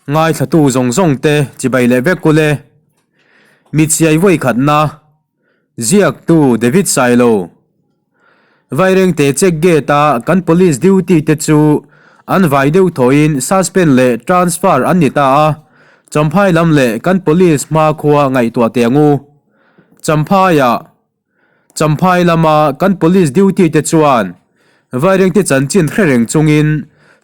Ngaithlatu zawng zawng te chibai leh vek ule. Mitsiai vawi khatna, Ziaktu David Sailo. Vairengte check gate a kan police duty te chu an vai deuh thawhin suspend leh transfer an ni ta a, Champhai lam leh kan police hmakhua ngaihtuah teh angu. Champhaiah. Champhai lama kan police duty te chuan Vairengte chanchin hre reng chungin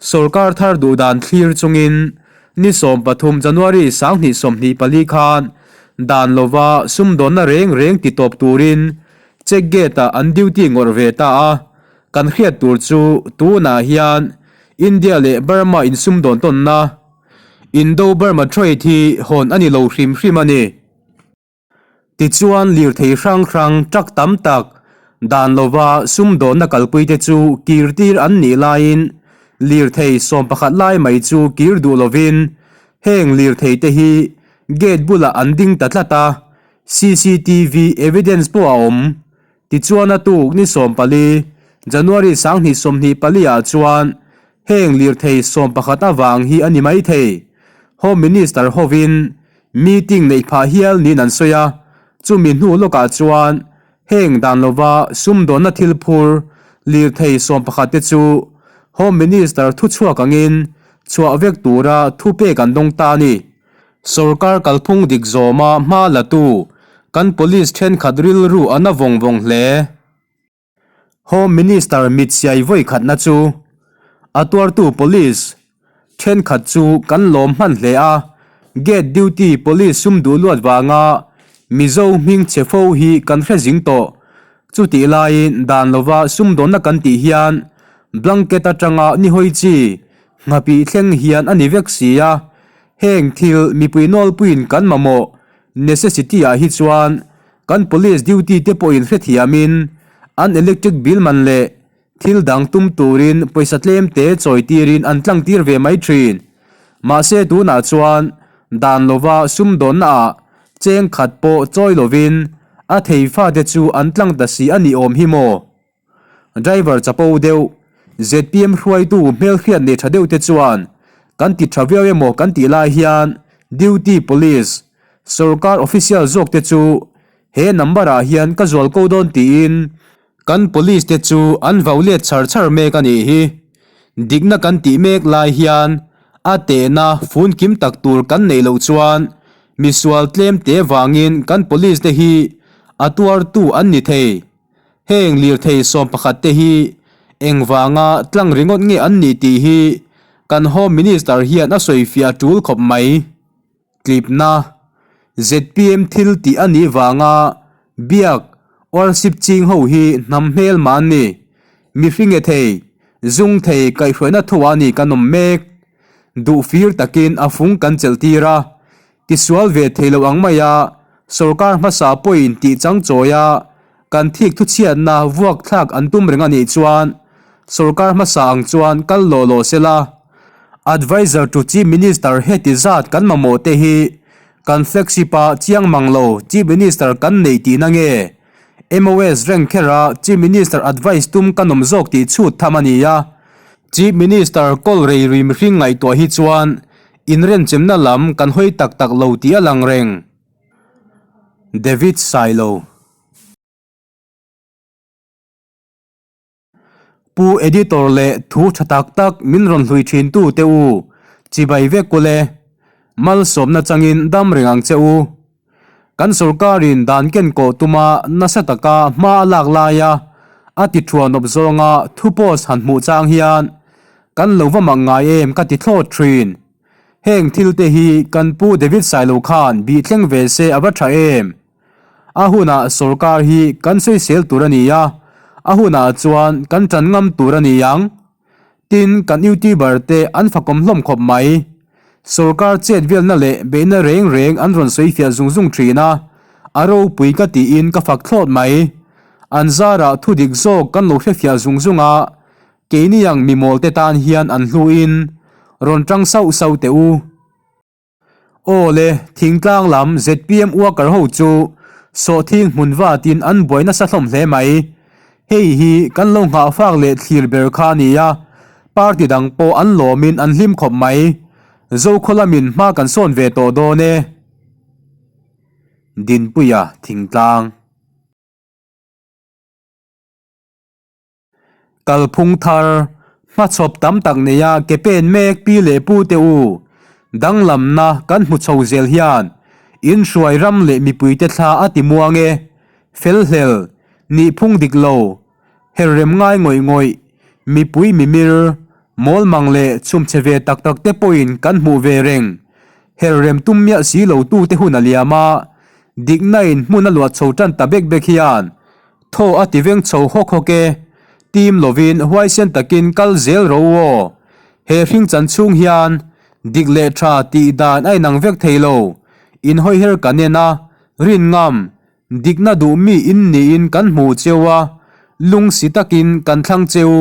sawrkar thar duh dan thlir chungin ni 13 January 2024 khan dan lova sumdawnna reng reng ti tawp turin check gate ah an duty ngawrh ve ta a, kan hriat tur chu tunah hian India leh Burma insumdawn tawnna Indo-Burma trade hi hawn a ni lo hrim hrim a ni. Tichuan lirthei hrang hrang truck tam tak dan lova sumdawnna kalpuite chu kir tir an nih laiin lirthei 11 lai mai chu kir duh lovin heng lirthei te hi gate bulah an ding ta tlat a, cctv evidence pawh a awm. Tichuan a tuk ni 14, January 2024 ah chuan heng lirthei 11 avang hi a ni maithei. Home Minister hovin Meeting neih phah hial niin an sawi a, chumi hnu lawkah chuan heng dan lova sumdawnna thil phur lirthei 11 te chu Home Minister thuchhuak angin chhuah vek tura thupek an dawng ta a ni. Sorkar kalphung dik zawma hma latu kan police thenkhat rilru a na vawng vawng hle. Home Minister mit siai vawi khatna chu a tuartu police thenkhat chu kan lawm hman hle a, gate duty police sum duh luat vanga Mizo hming chhe fo hi kan hre zing tawh. Chutih laiin dan lova sumdawnna kan tih hian blanket atanga ni hawi chi nghapih thleng hian a ni vek si a, heng thil mipui nawlpuiin kan mamawh necessity ah hi chuan Kan police duty te pawhin hrethiamin an electric bill man leh thil dang tum turin pawisa tlem te chawi tirin an tlang tir ve mai thin. Mahse tunah chuan dan lova sumdawnna ah cheng khat pawh chawi lovin a thei fate chu an tlang ta si a nih awm hi maw? Driver chapo deuh, zpm hruaitu hmelhriat nei tha deuh te chuan kan ti tha viau emaw kan tih lai hian duty police, sorkar official zawk te chu he number ah hian ka zual ko dawn tiin kan police te chu an vau let char char mek a nih hi. Dikna kan tih mek lai hian a tehna fun kim tak tur kan neih loh chuan misual tlem te vangin kan police te hi a tuartu an ni thei. Heng lirthei 11 te hi engvanga tlang ringawt nge an nih tih hi kan Home Minister hian a sawi fiah tul khawp mai. Tlipna, zpm thil tih a nih vanga biak worship ching ho hi hnam hmel mah an ni. Mihring e thei, zung thei kaihhruaina thuah a ni kan awm mek. Duh fir takin a fung kan chelh tir a, Tisual ve thei lo ang mai a, sorkar hmasa pawhin tih chang chawi a, kan thik thuchhiatna vuak thlak an tum reng a nih chuan sorkar hmasa ang chuan kal lawh lawh se la. Adviser to Chief Minister heti zat kan mamawh te hi kan flagship a chiang mang lo Chief Minister kan neih tihna nge? MOS reng kher a Chief Minister advice tum kan awm zawk tih chhut tham a ni a. Chief Minister kawl rei rui mihring ngaihtuah hi chuan Inrenchemna lam kan hawi tak tak lo tih a lang reng. David Sailo. Pu Editor leh thu tha tak tak min rawn hlui thin tu te u, chibai vek ule. Malsawmna changin dam reng ang che u. Kan sorkarin dan ken kawh tuma nasa taka hma a lak laia a ti thuanawp zawnga thu post han hmuh chang hian kan lo va mak ngai em ka ti thlawt thin. Heng thil te hi kan pu David Sailo khan bih thleng ve se a va tha em? A hunah sorkar hi kan sawisel tur a ni a, a hunah chuan kan tan ngam tur a ni ang. Tin, kan YouTuber te an fakawm hlawm khawp mai. Sorkar chet velna leh beihna reng reng an rawn sawi fiah zung zung thin a, a ropui ka tiin ka fak thlawt mai. An zarah thu dik zawk kan lo hre fiah zung zung a, keini ang mimawl te tan hian an hluin rawn tang sauh sauh teh u. Aw le, thingtlang lam zpm worker ho chu sawhthing hmun vatin an buai nasa hlawm hle mai. Hei hi kan lo nghahfak leh thlir ber kha a ni a, party dang pawh an lawmin an hlim khawp mai. Zokhaw lamin hma kan sawn ve tawh dawn e. Dinpuia Thingtlang. Kalphung thar, hmachhawp tam tak neia ke pen mek pi leh pu te u, danglamna kan hmu chho zel hian inhruai ram leh mipuite thla a ti muang e, felhlel, nihphung dik lo, her rem ngai ngawih ngawih, mipui mimir, mawlmang leh chhumchhe ve tak tak te pawhin kan hmuh ve reng, her rem tum miah si lo tute hun a liam a, dikna in hmun a luah chho tan ta bek bek hian Thaw a ti veng chho hawk hawk e, tim lovin huaisen takin kal zel ro aw. He hring chan chhung hian dik leh tha tih dan a inang vek thei lo. In hawiher kan en a, rin ngam, dikna duh mi in niin kan hmu cheu a, lungsi takin kan thlang cheu.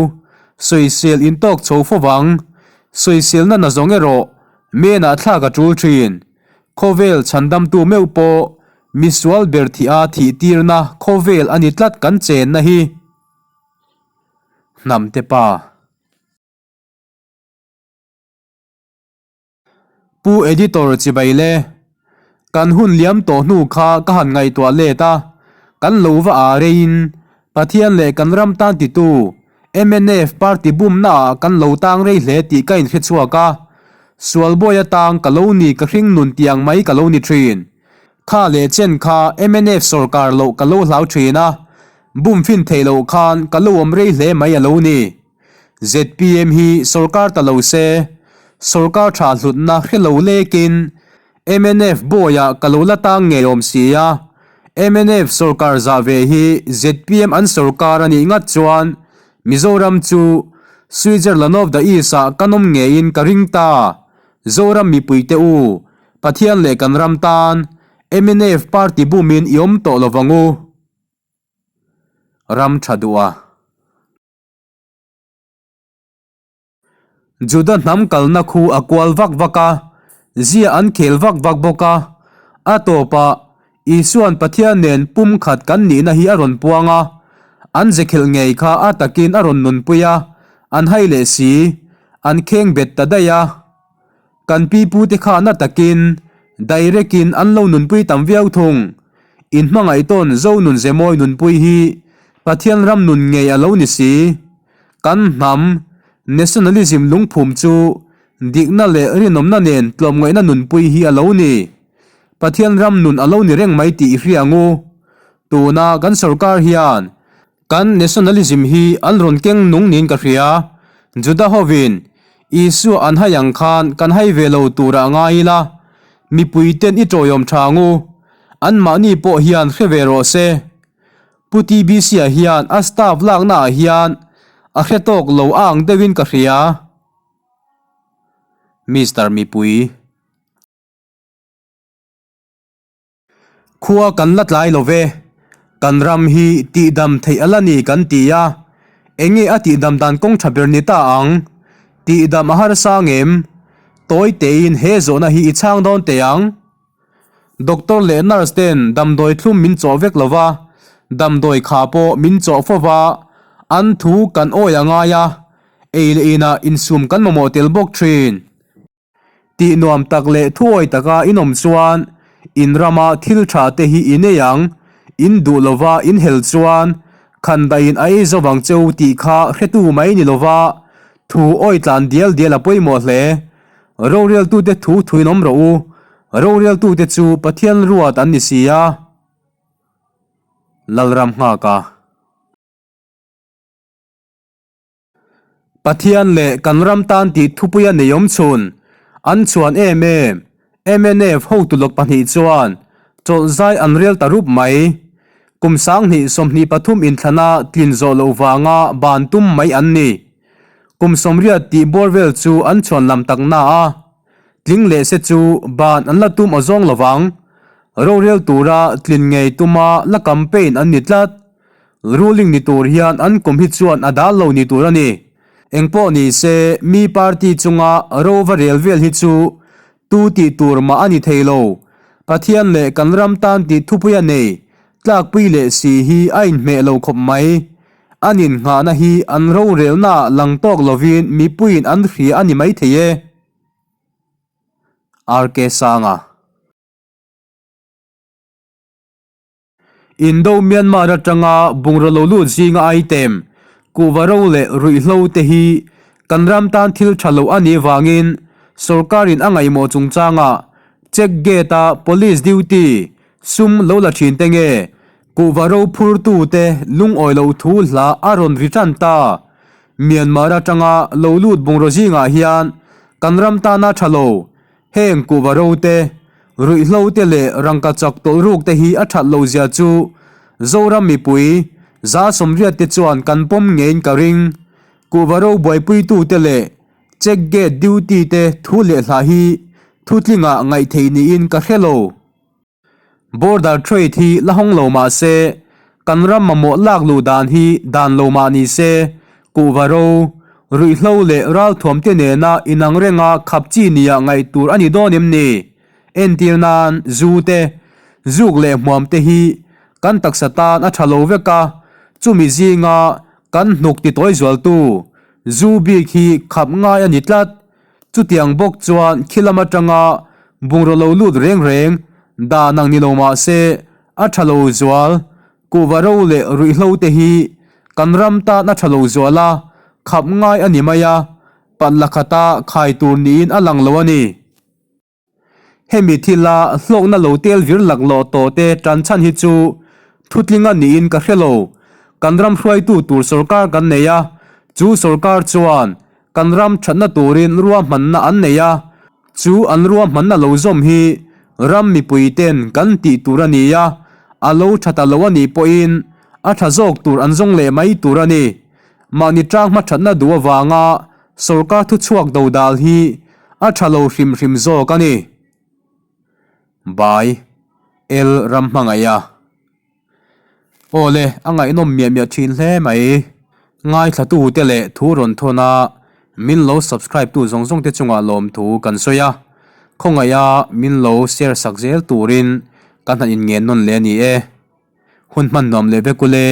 Sawisel in tawk chho fo vang. Sawiselna na zawng erawh menah thlak a tul thin. Khawvel chhandamtu meuh pawh misual ber thih a thih tirna khawvel a ni tlat kan chenna hi. Hnamte pa. Pu Editor chibai le. Kan hun liam tawh hnu kha ka han ngaihtuah let a, kan lo va aa reiin Pathian leh kan ram tan titu mnf party bumna ah kan lo tang rei hle tih ka inhre chhuak a, sualbawi atang ka lo ni ka hring nun tiang mai ka lo ni thin. Kha leh chen kha mnf sawrkar loh ka lo hlau thin a, bum fin theih loh khan ka lo awm rei hle mai a lo ni. Zpm hi sawrkar ta lo se, sawrkar tha hlutna hre lo lekin Mnf bawiah ka lo la tang ngei awm si a, mnf sawrkar zah ve hi zpm an sawrkar a nih ngat chuan Mizoram chu Switzerland of the East ah kan awm ngeiin ka ring ta. Zoram mipuite u, Pathian leh kan ram tan mnf party bumin i awm tawh lovang u. Ram tha duh a. Juda hnam kalna khu a kual vak vak a, zia an khel vak vak bawk a. A tawpah, Isua'n Pathian nen pumkhat kan nihna hi a rawn puang a, an zekhelh ngei kha a takin a rawn nunpui a, an hai leh si, an kheng bet ta daih a. Kan pi pute kha na takin, direct-in an lo nunpui tam viau thung. Inhmangaih tawn Zo nun ze mawi nunpui hi Pathian ram nun ngei a lo ni si. Kan hnam, nationalism lungphum chu dikna leh rinawmna nen tlawmngaihna nunpui hi a lo ni. Pathian ram nun a lo ni reng mai tih i hria ngu. Tuna kan sorkar hian kan nationalism hi an rawn keng nung niin ka hria. Juda hovin Isua an hai ang khan kan hai ve lo turah ngai ila, mipuiten i tawiawm tha ngu. Anmahni pawh hian hre ve rawh se. Pu TBC-a hian a staff laknaah hian a hre tawk lo a ang deuhin ka hria. Mister Mipui. Khua kan la tlai lo ve. Kan ram hi tihdam theih a la ni kan ti a. Enge a tihdam dan kawng tha ber ni ta ang? Tihdam a harsa ngem? Tawi tein he zawhna hi i chhang dawn teh ang. Doctor leh nurse ten damdawi thlum min chawh vek lo va, damdawi kha pawh min chawh fo va, an thu kan awi a ngai a, ei leh inah insum kan mamawh tel bawk thin. Tih nuam tak leh thuawi taka in awm chuan in rama thil tha te hi i nei ang, in duh lova in hel chuan khandaiin a ei zo vang cheu tih kha hretu mai ni lova thu awi tlan dial dial a pawimawh hle. Roreltute thu thuin awm rawh u, roreltute chu Pathian ruat an ni si a. Lalram nghak a. Pathian leh kan ram tan tih thupuia nei awm chhun an chhuan em em. Mnf hotu lawk pahnih chuan chawlh zai an rel ta rup mai. Kum 20 23 inthlana tlin zawh loh vanga ban tum mai an ni. Kum 80 tih bawr vel chu an chhuan lam tak na a, tling leh se chu ban an la tum awzawng lovang. Rorel tura tlin ngei tuma la campaign an ni tlat. Ruling ni tur hian an kum hi chuan a dal lo ni tur a ni. Engpawh ni se, mi party chunga ro va rel vel hi chu tu tih tur mah a ni thei lo. Pathian leh kan ram tan tih thupui a nei tlakpui leh si hi a inhmeh lo khawp mai. An innghahna hi an rorelnaah lang tawk lovin mipuiin an hria a ni maithei e. RK Sanga. Indo Myanmar atanga bungraw lo lut zinga item, kuhva ro leh ruihhlo te hi kan ram tan thil tha lo a nih vangin sorkarin a ngaihmawh chungchangah check gate-a police duty sum lo la thin te nge kuhva ro phurtu te lungawi lo thu hla a rawn ri tan ta. Myanmar atanga lo lut bungraw zingah hian kan ram tana tha lo Heng kuhva ro te, ruihhlo te leh rangka chak tawlh ruk te hi a that lo zia chu Zoram mipui 180 te chuan kan pawm ngeiin ka ring. Kuhva ro buaipuitu te leh check gate duty te thu leh hla hi thutlingah ngaihtheih niin ka hre lo. Border trade hi la hawng lo mah se, kan ram mamawh lak luh dan hi dan lo mah ni se, kuhva ro, ruihhlo leh ralthuam te nena inang renga khap chi nia ngaih tur a ni dawn em ni? Entir nan, zu te, zuk leh hmuam te hi kan taksa tan a tha lo vek a, chumi zinga kan hnuk titawi zualtu zu bik hi khap ngai a ni tlat. Chutiang bawk chuan khi lam atanga bungraw lo lut reng reng dan ang ni lo mah se a tha lo zual, kuhva ro leh ruihhlo te hi kan ram tan a tha lo zual a, khap ngai a ni mai a, patla khata khai tur niin a lang lo a ni. Hemi thila hlawkna lo tel vir laklawh tawh te tan chhan hi chu thutling a niin ka hre lo. Kan ram hruaitu tur sorkar kan nei a, chu sorkar chuan kan ram thatna turin ruahmanna an nei a, chu an ruahmanna lo zawm hi ram mipui ten kan tih tur a ni a, a lo tha ta lo a nih pawhin a tha zawk tur an zawng leh mai tur a ni. Mahni tang hma thatna duh avanga sorkar thuchhuak dodal hi a tha lo hrim hrim zawk a ni. By L Ramhmangaiha. Aw le, a ngaihnawm miah miah thin hle mai. Ngaithla te leh thu rawn thawn a, min lo subscribe tu zawng zawng te chungah lawmthu kan sawi a. Khawngaiha min lo share sak zel turin kan han inngen nawn leh a ni e. Hun hman nuam leh vek ule.